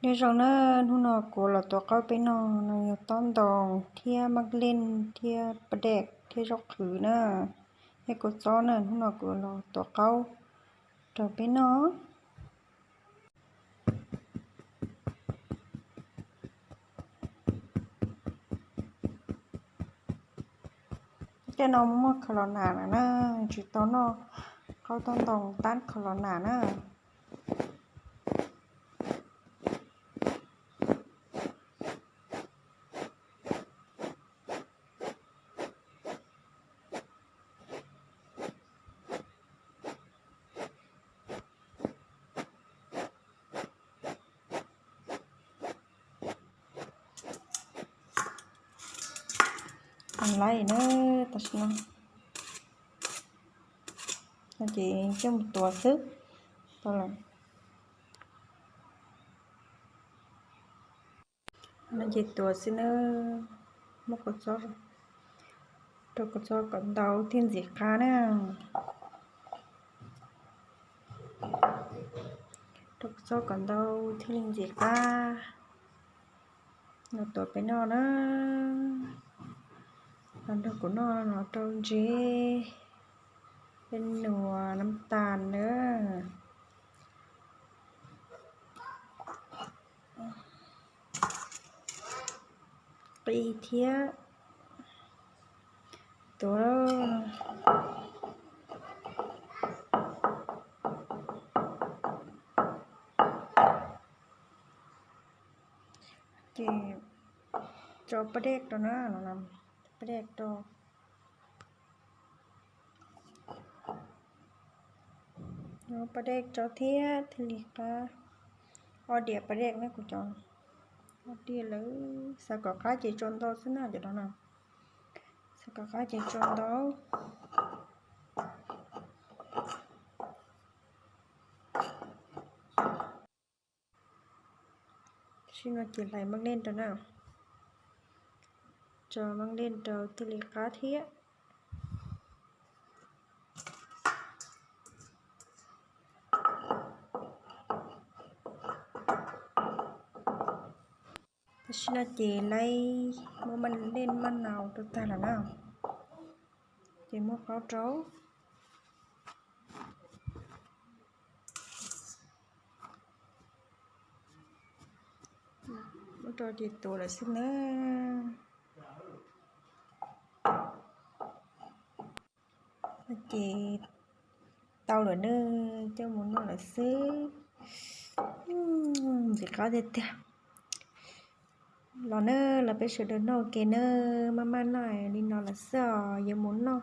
Nyob zoo na, hnub no kuv los tuav qaub peb noj no yog tob ntoo thiab maj leej thiab pas dej thiab zaub qhwv na, thiab kua txob na. Hnub no kuv los tuav qaub rau peb noj. Tej no muaj khaus los nas na, tsis tau noj qaub tob ntoo tab khaus los nas na. Lawm na, tam sim no ces coj mus tuav xwb. Tau lawm. No ces tuav xwb na, muab kua txob, rau kua txob kom ntau thiaj ntxim qab na. Rau kua txob kom ntau thiaj li ntxim qab los tuav peb noj na. Los nrog kuv noj no rau ntsev, peb nuas nam tas na. Qi thiab tuav. Ces tso pas dej rau na, pas dej rau. Pas dej tso thiab thiaj li qab. Ob diav pas dej na kuv cov, ob diav lawm, xav kom qab ces tso ntau xwb na cov no na. Xav kom qab ces tso ntau. Tam sim no ces hlais maj leej rau na. Tso maj leej rau thiaj li qab thiab. Tam sim no ces lawv muab maj leej maj naus rau tag lawm na, ces muab qaub rau. Muab rau ces tuav lawm xwb na. Ces tau lawm na, coj mus noj lawm xwb. Ntxim qab tiag tiag. Los na, los peb sawv daws noj ua ke na, maj maj noj li no lawm xwb os, yuav mus noj